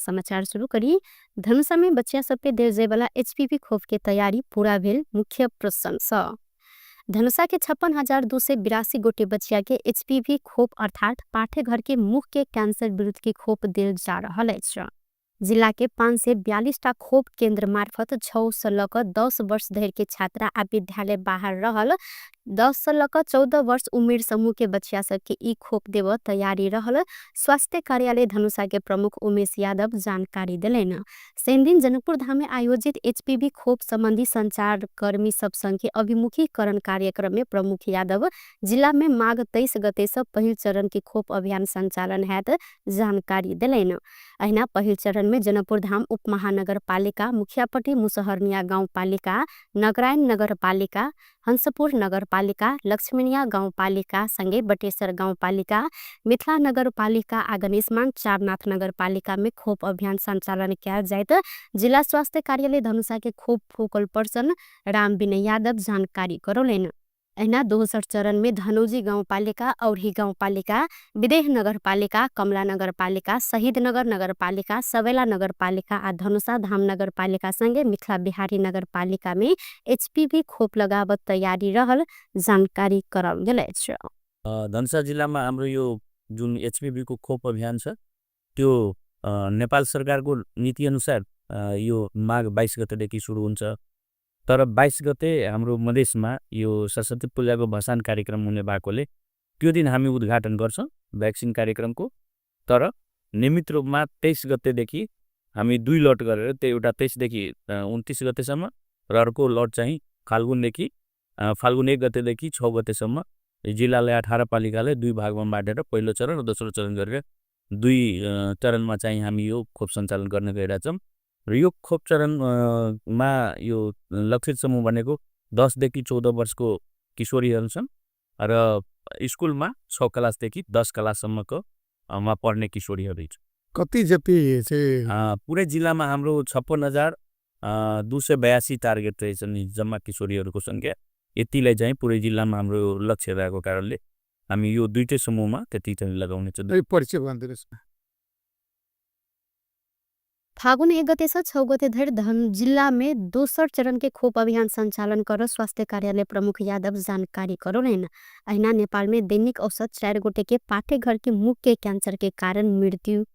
समाचार शुरू करी। धनुषा में बच्चा सबके देल जाय वाला एचपीवी खोप के तैयारी पूरा भेल मुख्य प्रसंग। धनुषा के 56,282 गोटे बच्चा के एचपीवी खोप अर्थात पाठे घर के मुख के कैंसर विरुद्ध के खोप देल जा रहल अछि। जिला के 542 टा खोप केंद्र मार्फत 6 से लक 10 वर्ष धरि के छात्रा आ विद्यालय बाहर रहल 10 से लक 14 वर्ष उमेर समूह के बच्चा सबके ई खोप देव तैयारी रहल स्वास्थ्य कार्यालय धनुषा के प्रमुख उमेश यादव जानकारी देलनि। शनिदिन जनकपुर धाम में आयोजित एचपीवी खोप संबंधी संचार कर्मी सब संग के अभिमुखीकरण कार्यक्रम में प्रमुख यादव जिला में माघ 23 गते से पहिल चरण के खोप अभियान संचालन हैत जानकारी देलनि। अहिना पहिल चरण में जनकपुर धाम उपमहानगरपालिका, मुखियापट्टी मुसहरनिया गाउँपालिका, नगरायण नगरपालिका, हंसपुर नगरपालिका, लक्ष्मीनिया गाउँपालिका संगे बटेश्वर गाउँपालिका, मिथिला नगरपालिका आ गणेशमान चारनाथ नगरपालिका में खोप अभियान संचालन कयल जाइत जिला स्वास्थ्य कार्यालय धनुषा के खोप फोकल पर्सन रामविनय यादव जानकारी करौलनि। अहिना दोसर चरण में धनौजी गाउँपालिका, औरही गाउँपालिका, विदेह नगरपालिका, कमला नगरपालिका, शहीदनगर नगरपालिका, सबैला नगरपालिका आ धनुषा धाम नगरपालिका संगे मिथिला बिहारी नगरपालिका में एचपीवी खोप लगावत तैयारी रहल जानकारी कराओल गेल अछि। धनुषा जिल्लामा हाम्रो यो जुन एचपीवी को खोप अभियान छ त्यो नेपाल सरकारको नीति अनुसार यो माघ 22 गतेदेखि सुरु हुन्छ। तर 22 गते हाम्रो मधेसमा यो सरस्वती पूजाको भसान कार्यक्रम हुने भएकोले त्यो दिन हामी उद्घाटन गर्छौँ भ्याक्सिन कार्यक्रमको। तर नियमित रूपमा 23 गतेदेखि हामी दुई लट गरेर त्यो एउटा 23 देखि 29 गतेसम्म र अर्को लट चाहिँ फाल्गुनदेखि फाल्गुन 1 गतेदेखि 6 गतेसम्म जिल्लालाई 18 पालिकालाई दुई भागमा बाँडेर पहिलो चरण र दोस्रो चरण गरेर दुई चरणमा चाहिँ हामी यो खोप सञ्चालन गर्न गइरहेका छौँ। र यो खोप चरणमा यो लक्षित समूह भनेको 10 देखि 14 वर्षको किशोरीहरू छन् र स्कुलमा 6 क्लासदेखि 10 क्लाससम्मको मा पढ्ने किशोरीहरू छन्। कति जति चाहिँ पुरै जिल्लामा हाम्रो 56,282 टार्गेट रहेछ नि जम्मा किशोरीहरूको सङ्ख्या। यतिलाई चाहिँ पुरै जिल्लामा हाम्रो लक्ष्य रहेको कारणले हामी यो दुईटै समूहमा त्यति चाहिँ लगाउने छ। परिचय भनिदिनुहोस्। फागुन 1 गते से 6 गते धरि धन जिला में दोसर चरण के खोप अभियान संचालन कर स्वास्थ्य कार्यालय प्रमुख यादव जानकारी करौलनि। अहिना नेपाल में दैनिक औसत 4 गोटे के पाठे घर के मुख के कैंसर के कारण मृत्यु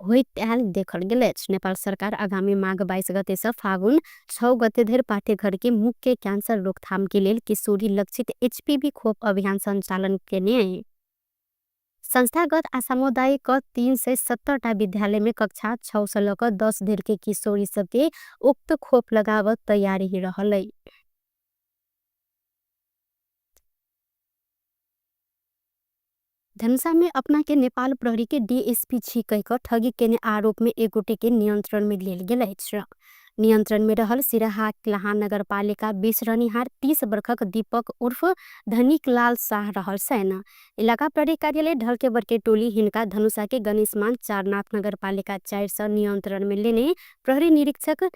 होइत आयल देखल गेल अछि। नेपाल सरकार आगामी माघ 22 गते से फागुन 6 गते धरि पाठे घर के मुख के कैंसर रोकथाम के लेल किशोरी लक्षित एचपीवी खोप अभियान संचालन केने। संस्थागत आ सामुदायिक 370 टा विद्यालय में कक्षा 6 से लक 10 धरि के किशोरी सबके उक्त खोप लगावत तैयारी रहल। धनुषा में अपना के नेपाल प्रहरी के डीएसपी छी कह के ठगी केने आरोप में एक गोटे के नियंत्रण में लेल गेल अछि। नियंत्रण में रहल सिराहा लहान नगरपालिका 20 रहनिहार 30 वर्षक दीपक उर्फ धनिक लाल शाह रहल सेन। इलाका प्रहरी कार्यालय ढल्केबर के टोली हिनका धनुषा के गणेशमान चारनाथ नगरपालिका 4 से नियंत्रण में लेने प्रहरी निरीक्षक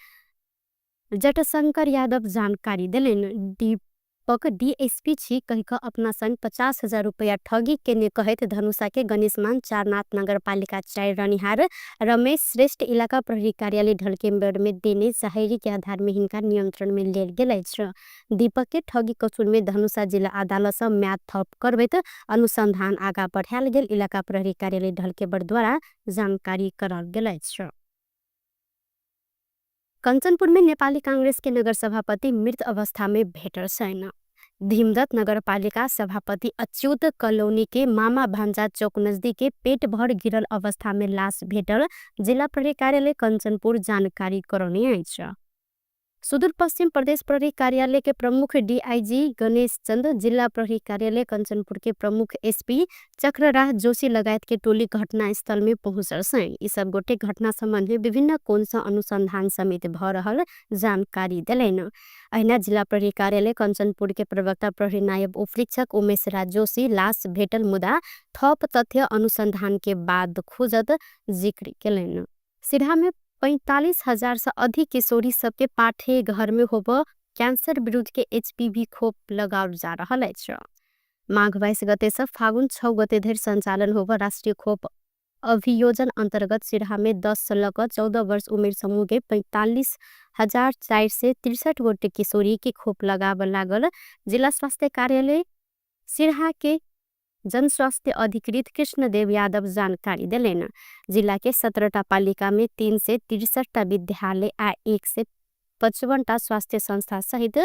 जटशंकर यादव जानकारी देलनि। दीपक डीएसपी छी कह के अपना संग 50,000 रुपया ठगी केने कहैत धनुषा के गणेशमान चारनाथ नगरपालिका 4 रहनिहार रमेश श्रेष्ठ इलाका प्रहरी कार्यालय ढल्केबर में देने जाहेरी के आधार में हिनका नियंत्रण में लेल गेल अछि। दीपक के ठगी कसूर में धनुषा जिला अदालत से म्याद थप करबैत अनुसंधान आगा बढ़ायल गेल इलाका प्रहरी कार्यालय ढल्केबर द्वारा जानकारी कराओल गेल अछि। कंचनपुर में नेपाली कांग्रेस के नगर सभापति मृत अवस्था में भेटल छैन। भीमदत्त नगरपालिका सभापति अच्युत कलोनी के मामा भान्जा चौक नजदीक के पेट भर गिरल अवस्था में लाश भेटल जिला प्रहरी कार्यालय कंचनपुर जानकारी करौने अछि। सुदूरपश्चिम प्रदेश प्रहरी कार्यालय के प्रमुख डीआईजी गणेश चंद, जिला प्रहरी कार्यालय कंचनपुर के प्रमुख एसपी चक्रराज जोशी लगायत के टोली घटनास्थल में पहुंचल छन्। ई सब गोटे घटना संबंधी विभिन्न कोण से अनुसंधान समेत भ रहल जानकारी देलनि। अहिना जिला प्रहरी कार्यालय कंचनपुर के प्रवक्ता प्रहरी नायब उपरीक्षक उमेश राज जोशी लाश भेटल मुदा थप तथ्य अनुसंधान के बाद खोजत जिक्र केलनि। सिरहा में 45,000 से अधिक किशोरी सबके पाठे घर में होब कैंसर विरुद्ध के एचपीवी खोप लगाओल जा रहल अछि। माघ 22 गते से फागुन 6 गते धरि संचालन होब राष्ट्रीय खोप अभियोजन अन्तर्गत सिरहामे 10 सँ लऽ कऽ 14 वर्ष उमेर समूह के 45,463 गोटे किशोरी के खोप लगाब लागल जिला स्वास्थ्य कार्यालय सिरहा के जनस्वास्थ्य अधिकृत कृष्णदेव यादव जानकारी देलनि। जिला के 17टा पालिका में 363टा विद्यालय आ 155टा स्वास्थ्य संस्था सहित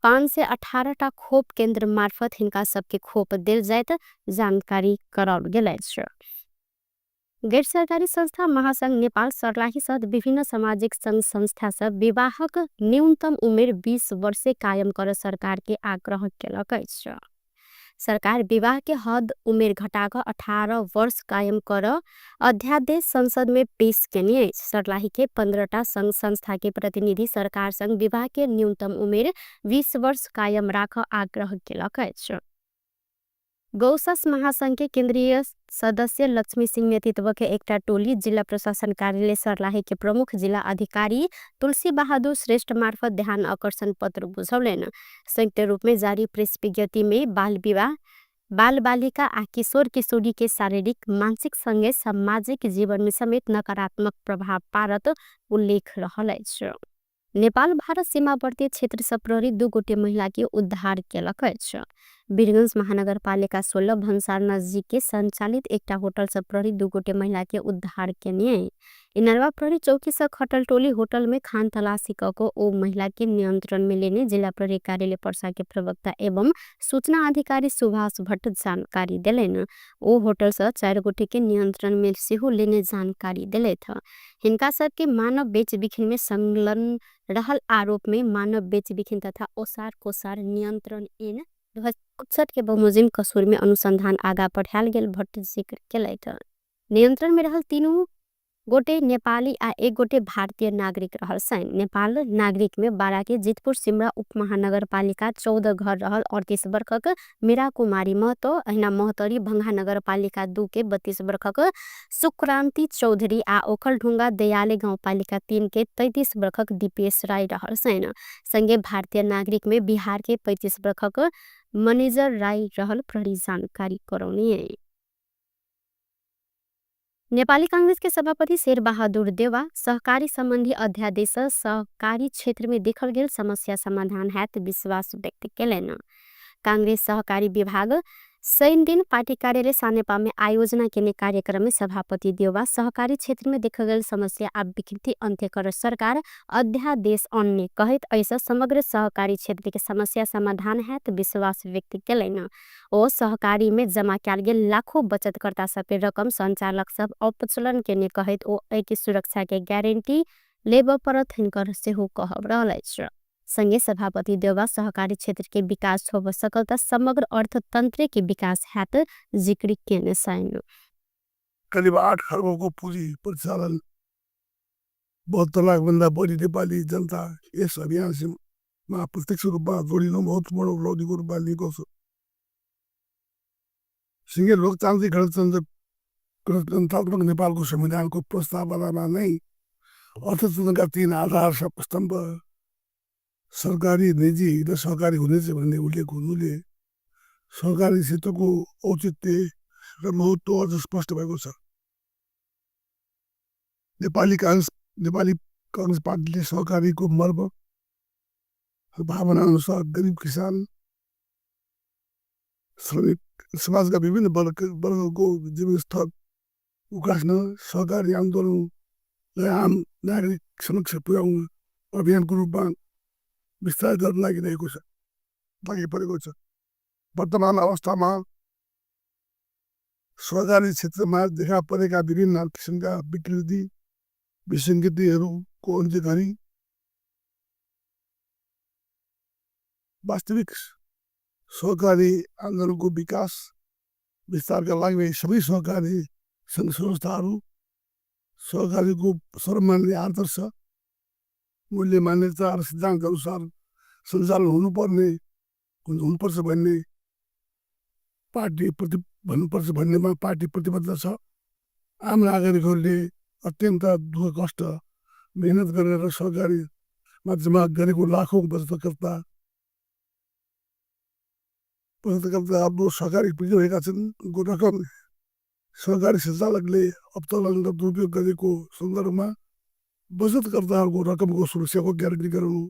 518टा खोप केन्द्र मार्फत हिनका सबके खोप देल जाइत जानकारी कराओल गेल अछि। गैर सरकारी संस्था महासंघ नेपाल सर्लाही सहित विभिन्न सामाजिक संघ संस्था सब विवाहक न्यूनतम उमेर 20 वर्ष कायम कर सरकार के आग्रह केलक अछि। सरकार विवाह के हद उमेर घटा कऽ 18 वर्ष कायम कर अध्यादेश संसद में पेश केने अछि। सर्लाही के 15टा संघ संस्था के प्रतिनिधि सरकार संग विवाह के न्यूनतम उमेर 20 वर्ष कायम राख आग्रह केलक अछि। गौसस महासंघ के केंद्रीय सदस्य लक्ष्मी सिंह नेतृत्व के एकटा टोली जिला प्रशासन कार्यालय सर्लाही के प्रमुख जिला अधिकारी तुलसी बहादुर श्रेष्ठ मार्फत ध्यान आकर्षण पत्र बुझौलनि। संयुक्त रूप में जारी प्रेस विज्ञप्ति में बाल विवाह बाल बालिका आ किशोर किशोरी के शारीरिक मानसिक संगे सामाजिक जीवन में समेत नकारात्मक प्रभाव पारत उल्लेख रहल अछि। नेपाल भारत सीमावर्ती क्षेत्र सँ प्रहरी 2 गोटे महिला के उद्धार केलक अछि। वीरगंज महानगरपालिका 16 भन्सार नजिक के संचालित एकटा होटल सँ प्रहरी 2 गोटे महिला के उद्धार केने। इनरवा प्रहरी चौकी सँ खटल टोली होटल में खान तलाशी क के ओ महिला के नियंत्रण में लेने जिला प्रहरी कार्यालय पर्सा के प्रवक्ता एवं सूचना अधिकारी सुभाष भट्ट जानकारी देलनि। ओ होटल सँ 4 गोटे के नियंत्रण में सेहो लेने जानकारी देलथि। हिनका सबके मानव बेचबिखन में संलग्न रहल आरोप में मानव बेचबिखन तथा ओसार कोसार नियंत्रण ऐन 2059 के बमोजिम कसूर में अनुसंधान आगा बढ़ायल गेल भट्ट जिक्र केलथि। नियंत्रण में रहल 3 गोटे नेपाली आ 1 गोटे भारतीय नागरिक रहल छनि। नेपाल नागरिक में बारा के जितपुर सिमरा उपमहानगरपालिका 14 घर रहल 38 वर्षक मीरा कुमारी महतो, अहिना महोत्तरी भंगा नगरपालिका 2 के 32 वर्षक सुक्रांति चौधरी आ ओखलढुंगा दयाले गाउँपालिका 3 के 33 वर्षक दीपेश राई रहल छनि। संगे भारतीय नागरिक में बिहार के 35 वर्षक मनेजर राई रहल प्रहरी जानकारी करौने। नेपाली कांग्रेस के सभापति शेरबहादुर देउवा सहकारी संबंधी अध्यादेश सहकारी क्षेत्र में देखल गेल समस्या समाधान हैत विश्वास व्यक्त केलनि। कांग्रेस सहकारी विभाग शनि दिन पार्टी कार्यालय सानेपा में आयोजना केने कार्यक्रम में सभापति देउवा सहकारी क्षेत्र में देखल गेल समस्या आ विकृति अन्त्य कर सरकार अध्यादेश अन्य कहैत ऐसा समग्र सहकारी क्षेत्र के समस्या समाधान हैत विश्वास व्यक्त केलनि। ओ सहकारी में जमा कयल गेल लाखों बचतकर्ता सबके रकम संचालक सब अपचलन केने कहैत ओ एहि के सुरक्षा के गारंटी लेबऽ पड़त हिनकर सेहो कहब रहल अछि। संगे सभापति देउवा सहकारी क्षेत्र के विकास होब सकल त समग्र अर्थतंत्र के विकास हैत जिक्र केने छनि। करीब 8 खरबों को पूंजी परिचालन 72 लाख भन्दा बढी नेपाली जनता यस अभियान से प्रत्यक्ष रूपमा जोडिनु बहुत बडो उपलब्धिको रूपमा लिएको छ। सिङ्गै लोकतान्त्रिक गणतन्त्रात्मक नेपालको संविधानको प्रस्तावनामा नै अर्थतन्त्रका 3 आधार स्तम्भ सरकारी, निजी र सहकारी हुनेछ भन्ने उल्लेख हुनुले सहकारी क्षेत्रको औचित्य र महत्त्व अझ स्पष्ट भएको छ। नेपाली काङ्ग्रेस पार्टीले सहकारीको मर्म भावना अनुसार गरिब किसान, श्रमिक, समाजका विभिन्न वर्गको जीवनस्तर उकास्न सहकारी आन्दोलनलाई आम नागरिक समक्ष पुर्याउन अभियानको रूपमा विस्तार गर्न लागिरहेको छ, लागि परेको छ। वर्तमान अवस्थामा सहकारी क्षेत्रमा देखा परेका विभिन्न किसिमका विकृति विसङ्गतिहरूको अन्त्य गरी वास्तविक सहकारी आन्दोलनको विकास विस्तारका लागि सबै सहकारी सङ्घ संस्थाहरू सहकारीको सर्वमान्य आदर्श मूल्य मान्यता र सिद्धान्त अनुसार सञ्चालन हुनुपर्छ भन्ने पार्टी प्रति भन्नुपर्छ भन्नेमा पार्टी प्रतिबद्ध छ। आम नागरिकहरूले अत्यन्त दुःख कष्ट मेहनत गरेर सहकारीमा जम्मा गरेको लाखौँ बचतकर्ता आफ्नो सहकारी पुगिरहेका छन्। उनको रकम सहकारी सञ्चालकले अवतोलन र दुरुपयोग गरेको सन्दर्भमा बचतकर्ताहरूको रकमको सुरक्षाको ग्यारेन्टी गराउनु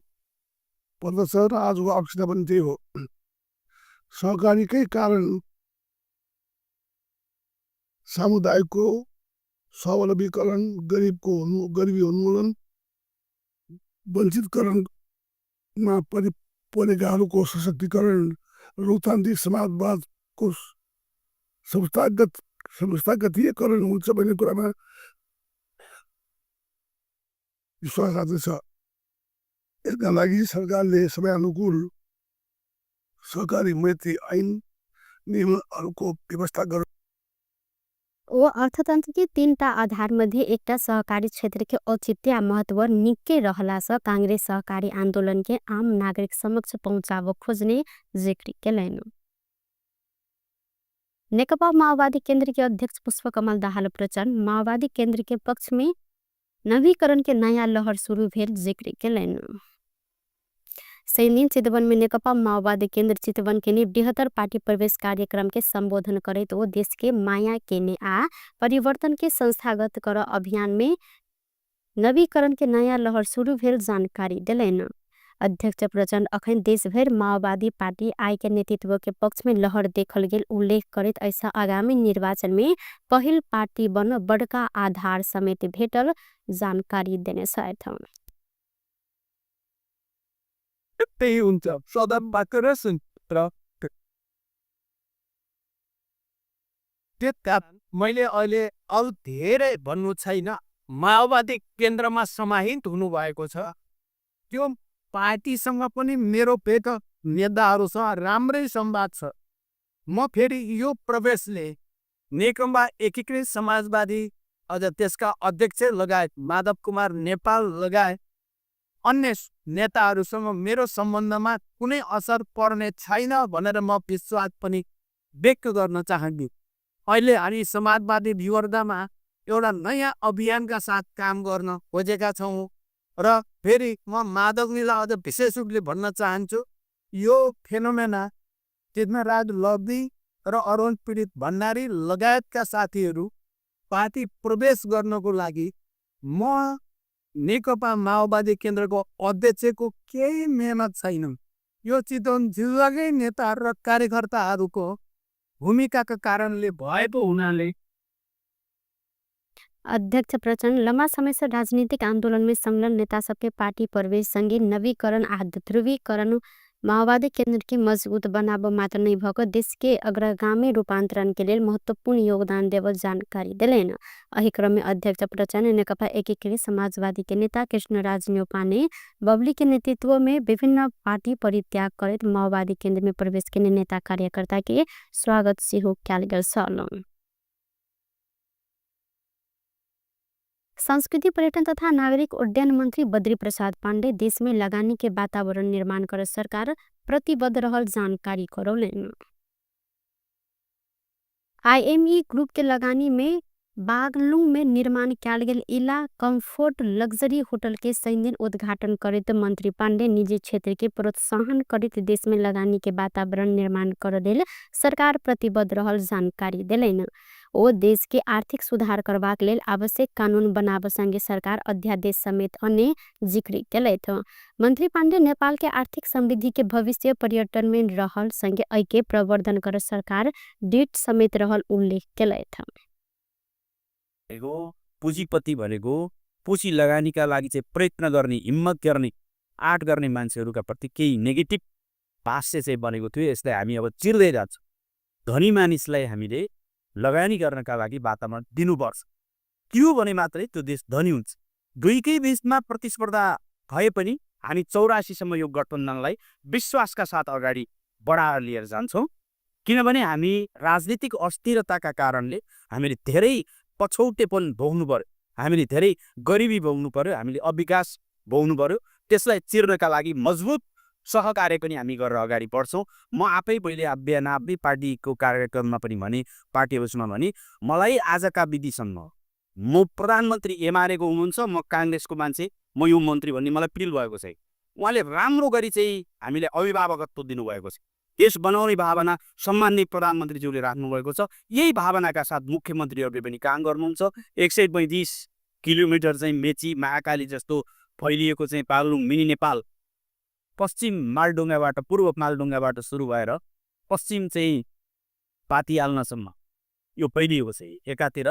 पर्दछ र आजको आवश्यकता पनि त्यही हो। सहकारीकै कारण समुदायको स्वावलम्बीकरण, गरिबको गरिबी उन्मूलन, वञ्चितकरणमा परेकाहरूको सशक्तिकरण, लोकतान्त्रिक समाजवादको संस्थागतीयकरण हुन्छ भन्ने कुरामा विश्वास राख्दछ। यसका लागि सरकारले समयानुकूल सहकारी मैत्री ऐन नियमहरूको व्यवस्था गर्नु। ओ अर्थतंत्र के 3टा आधार मध्ये एकटा सहकारी क्षेत्र के औचित्य आ महत्व निकै रहला सँ कांग्रेस सहकारी आंदोलन के आम नागरिक समक्ष पहुँचाब खोज्ने जिक्र केलनि। नेकपा माओवादी केंद्र के अध्यक्ष पुष्पकमल दाहाल प्रचण्ड माओवादी केंद्र के पक्ष में नवीकरण के नयाँ लहर शुरू भेल जिक्र केलनि। शनिदिन चितवन में नेकपा माओवादी केंद्र चितवन के बृहत्तर पार्टी प्रवेश कार्यक्रम के संबोधन करैत ओ देश के माया केने आ परिवर्तन के संस्थागत कर अभियान में नवीकरण के नयाँ लहर शुरू भेल जानकारी देलनि। अध्यक्ष प्रचण्ड अखन देशभरि माओवादी पार्टी आइ के नेतृत्व के पक्ष में लहर देखल गेल उल्लेख करैत ऐसा आगामी निर्वाचन में पहिल पार्टी बन बड़का आधार समेत भेटल जानकारी देने छथि। त्यही हुन्छ त्यसकारण मैले अहिले अरू धेरै भन्नु छैन। माओवादी केन्द्रमा समाहित हुनुभएको छ, त्यो पार्टीसँग पनि मेरो भेट नेताहरूसँग राम्रै संवाद छ। म फेरि यो प्रवेशले नेकपा एकीकृत समाजवादी अझ त्यसका अध्यक्ष लगायत माधव कुमार नेपाल लगायत अन्य नेताहरूसँग मेरो सम्बन्धमा कुनै असर पर्ने छैन भनेर म विश्वास पनि व्यक्त गर्न चाहन्छु। अहिले हामी समाजवादी विवर्धमा एउटा नयाँ अभियानका साथ काम गर्न खोजेका छौँ र फेरि म माधवजीलाई अझ विशेष रूपले भन्न चाहन्छु, यो फेनोमेना कृष्णराज लब्धी र अरुण पीडित भण्डारी लगायतका साथीहरू पार्टी प्रवेश गर्नको लागि म नेकपा माओवादी केन्द्रको अध्यक्षको केही मेहनत छैन। यो चितवन जिल्लाकै नेताहरू र कार्यकर्ताहरूको भूमिकाका कारणले भएको हुनाले अध्यक्ष प्रचण्ड लम्बा समय से राजनीतिक आंदोलन में संलग्न नेता सबके पार्टी प्रवेश सँगै नवीकरण आ ध्रुवीकरण माओवादी केन्द्र के मजबूत बनाब मात्र नै भक देश के अग्रगामी रूपांतरण के लेल महत्वपूर्ण योगदान देवल जानकारी देलनि। एहि क्रम में अध्यक्ष प्रचण्ड नेकपा एकीकृत समाजवादी के नेता कृष्णराज न्यौपाने बबली के नेतृत्व में विभिन्न पार्टी परित्याग करैत माओवादी केन्द्र में प्रवेश केने नेता कार्यकर्ता के स्वागत सेहो कयल गेल छल। संस्कृति पर्यटन तथा नागरिक उड्डयन मंत्री बद्री प्रसाद पाण्डे देश में लगानी के वातावरण निर्माण कर सरकार प्रतिबद्ध रहल जानकारी करौलनि। आईएमई ग्रुप के लगानी में बागलुंग में निर्माण कयल गेल इला कंफर्ट लग्जरी होटल के शनिदिन उद्घाटन करैत मंत्री पाण्डे निजी क्षेत्र के प्रोत्साहन करैत देश में लगानी के वातावरण निर्माण कर लेल सरकार प्रतिबद्ध रहल जानकारी देलनि। ओ देश के आर्थिक सुधार करबाक लेल आवश्यक कानून बनाब संगे सरकार अध्यादेश समेत अन्य जिक्र केलथि। मंत्री पाण्डे नेपाल के आर्थिक समृद्धि के भविष्य पर्यटन में रहल संगे एहि के प्रवर्धन कर सरकार दृढ़ समेत रहल उल्लेख केलथि। पुँजीपति भनेको पुँजी लगानीका लागि चाहिँ प्रयत्न गर्ने, हिम्मत गर्ने, आँट गर्ने मान्छेहरूका प्रति केही नेगेटिभ भाष्य चाहिँ बनेको थियो। यसलाई हामी अब चिर्दै जान्छौँ। धनी मानिसलाई हामीले लगानी गर्नका लागि वातावरण दिनुपर्छ, त्यो भने मात्रै त्यो देश धनी हुन्छ। दुईकै बिचमा प्रतिस्पर्धा भए पनि हामी 84सम्म यो गठबन्धनलाई विश्वासका साथ अगाडि बढाएर लिएर जान्छौँ। किनभने हामी राजनीतिक अस्थिरताका कारणले हामीले धेरै पछौटेपन भोग्नु पर्यो, हामीले धेरै गरिबी भोग्नु पर्यो, हामीले अविकास भोग्नु पर्यो। त्यसलाई चिर्नका लागि मजबुत सहकार्य पनि हामी गरेर अगाडि बढ्छौँ। म आफै मैले बिहान आफ्नै पार्टीको कार्यक्रममा पनि भने, पार्टी हाउसमा भने, मलाई आजका विधिसम्म म प्रधानमन्त्री एमालेको हुनुहुन्छ, म काङ्ग्रेसको मान्छे, म यो मन्त्री भन्ने मलाई पिल भएको छैन। उहाँले राम्रो गरी चाहिँ हामीलाई अभिभावकत्व दिनुभएको छ। देश बनाउने भावना सम्माननीय प्रधानमन्त्रीज्यूले राख्नुभएको छ। यही भावनाका साथ मुख्यमन्त्रीहरूले पनि काम गर्नुहुन्छ। 135 किलोमिटर चाहिँ मेची महाकाली जस्तो फैलिएको चाहिँ पालुङ मिनी नेपाल पश्चिम मालडुङ्गाबाट, पूर्व मालडुङ्गाबाट सुरु भएर पश्चिम चाहिँ पातिहाल्नसम्म यो फैलिएको छ। एकातिर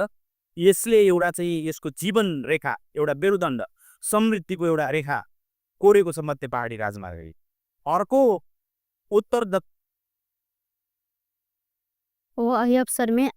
यसले एउटा चाहिँ यसको जीवन रेखा, एउटा मेरुदण्ड, समृद्धिको एउटा रेखा कोरेको छ मध्य पहाडी राजमार्गले। अर्को उत्तर ओ एहि अवसर में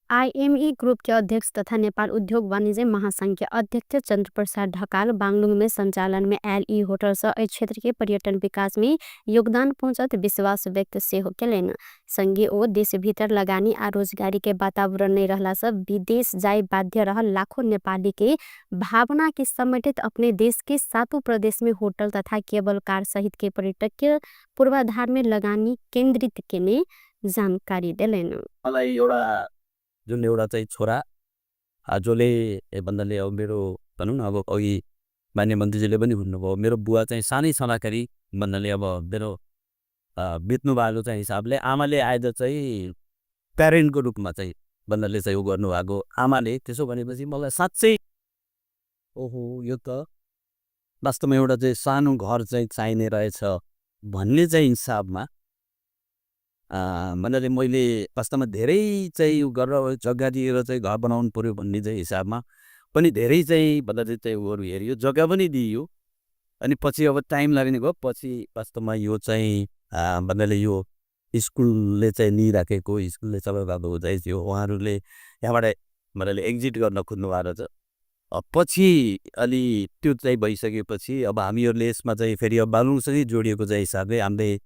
आईएमई ग्रुप के अध्यक्ष तथा नेपाल उद्योग वाणिज्य महासंघ के अध्यक्ष चंद्रप्रसाद ढकाल बांगलुंग में संचालन में आयल ई होटल से एहि क्षेत्र के पर्यटन विकास में योगदान पहुंचत विश्वास व्यक्त सेहो केलनि। संगे ओ देश भीतर लगानी आ रोजगारी के वातावरण नहीं रहला से विदेश जाय बाध्य रहल लाखों नेपाली के भावना के समेटित अपने देश के सातों प्रदेश में होटल तथा केबल कार सहित के पर्यटक के पूर्वाधार में लगानी केंद्रित केने जानकारी देलनि। मलाई एउटा जुन एउटा चाहिँ छोरा जसले भन्नाले अब मेरो भनौँ न अब अघि मान्य मन्त्रीजीले पनि भन्नुभयो, मेरो बुवा चाहिँ सानै छँदाखेरि भन्नाले अब मेरो बित्नु भएको चाहिँ हिसाबले आमाले आएर चाहिँ प्यारेन्टको रूपमा चाहिँ भन्नाले चाहिँ उ गर्नुभएको आमाले। त्यसो भनेपछि मलाई साँच्चै ओहो यो त वास्तवमा एउटा चाहिँ सानो घर चाहिँ चाहिने रहेछ भन्ने चाहिँ हिसाबमा भन्नाले मैले वास्तवमा धेरै चाहिँ उ गरेर जग्गा दिएर चाहिँ घर बनाउनु पऱ्यो भन्ने चाहिँ हिसाबमा पनि धेरै चाहिँ भन्नाले चाहिँ उहरू हेरियो, जग्गा पनि दिइयो। अनि पछि अब टाइम लाग्ने भयो, पछि वास्तवमा यो चाहिँ भन्नाले यो स्कुलले चाहिँ लिइराखेको, स्कुलले चलाइरहेको चाहिँ थियो, उहाँहरूले यहाँबाट भन्नाले एक्जिट गर्न खोज्नु भएको रहेछ। पछि अलि त्यो चाहिँ भइसकेपछि अब हामीहरूले यसमा चाहिँ फेरि अब बालुङसँगै जोडिएको चाहिँ हिसाबले हामीले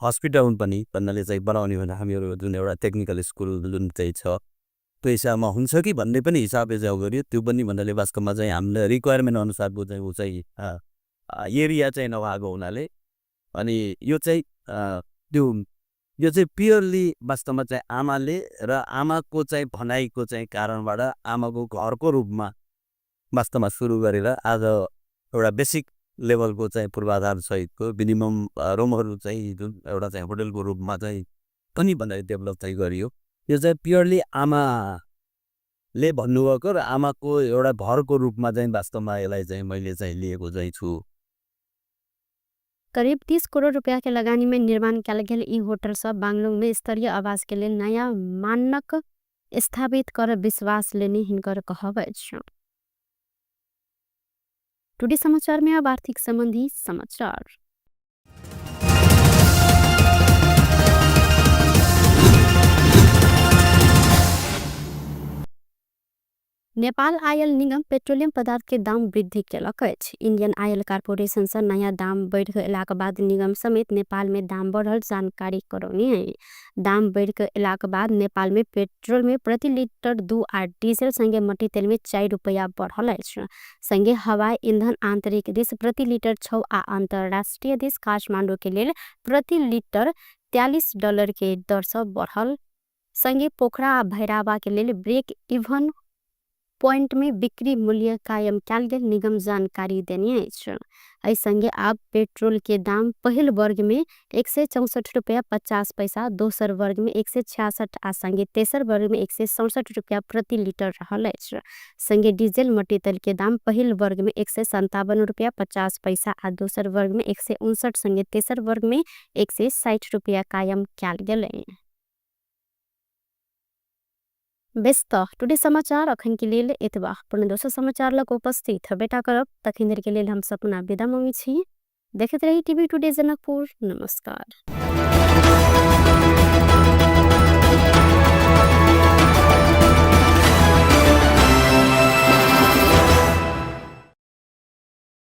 हस्पिटल पनि भन्नाले चाहिँ बनाउने भनेर हामीहरू जुन एउटा टेक्निकल स्कुल जुन चाहिँ छ त्यो हिसाबमा हुन्छ कि भन्ने पनि हिसाबले चाहिँ गरियो। त्यो पनि भन्नाले वास्तवमा चाहिँ हामीले रिक्वायरमेन्ट अनुसारको चाहिँ ऊ चाहिँ एरिया चाहिँ नभएको हुनाले अनि यो चाहिँ त्यो यो चाहिँ प्योरली वास्तवमा चाहिँ आमाले र आमाको चाहिँ भनाइको चाहिँ कारणबाट आमाको घरको रूपमा वास्तवमा सुरु गरेर आज एउटा बेसिक लेभलको चाहिँ पूर्वाधार सहितको मिनिमम रुमहरू चाहिँ जुन एउटा चाहिँ होटलको रूपमा चाहिँ पनि भन्दाखेरि डेभलप चाहिँ गरियो। यो चाहिँ प्योरली आमाले भन्नुभएको र आमाको एउटा घरको रूपमा चाहिँ वास्तवमा यसलाई चाहिँ मैले चाहिँ लिएको चाहिँ छु। करीब 30 करोड़ रुपया के लगानी में निर्माण कयल गेल ई होटल सब बांगलुंग में स्तरीय आवास के लेल नया मानक स्थापित कर विश्वास लेने हिनकर कहब अछि। टुडे समाचार में अब आर्थिक संबंधी समाचार। नेपाल आयल निगम पेट्रोलियम पदार्थ के दाम वृद्धि केलक अछि। इंडियन आयल कॉर्पोरेशन से नया दाम बढ़ि अयलाक बाद निगम समेत नेपाल में दाम बढ़ल जानकारी करौने है। दाम बढ़ि अयलाक बाद नेपाल में पेट्रोल में प्रति लीटर 2 आ डीजल संगे मट्टी तेल में 4 रुपया बढ़ल अछि। संगे हवाई ईंधन आंतरिक देश प्रति लीटर 6 आ अंतर्राष्ट्रीय देश काठमांडू के लेल प्रति लीटर $43 के दर से बढ़ल। संगे पोखरा आ भैरावा के लेल ब्रेक इवन पॉइंट में बिक्री मूल्य कायम कयल गेल निगम जानकारी देने अछि। एहि संगे आब पेट्रोल के दाम पहिल वर्ग में 164 रुपया 50 पैसा, दोसर वर्ग में 166 आ संगे तेसर वर्ग में 167 रुपया प्रति लीटर रहल अछि। संगे डीजल मट्टी तेल के दाम पहिल वर्ग में 157 रुपया 50 पैसा आ दोसर वर्ग में 159 संगे तेसर वर्ग में 160 रुपया कायम कयल गेल। बेस त टुडे समाचार अखन के लेल एतबा। पुनः दोसर समाचार लग उपस्थित बेटा करब, तखन देर के लेल हम सपना विदा मांगै छी। देखैत रही टीवी टुडे जनकपुर। नमस्कार।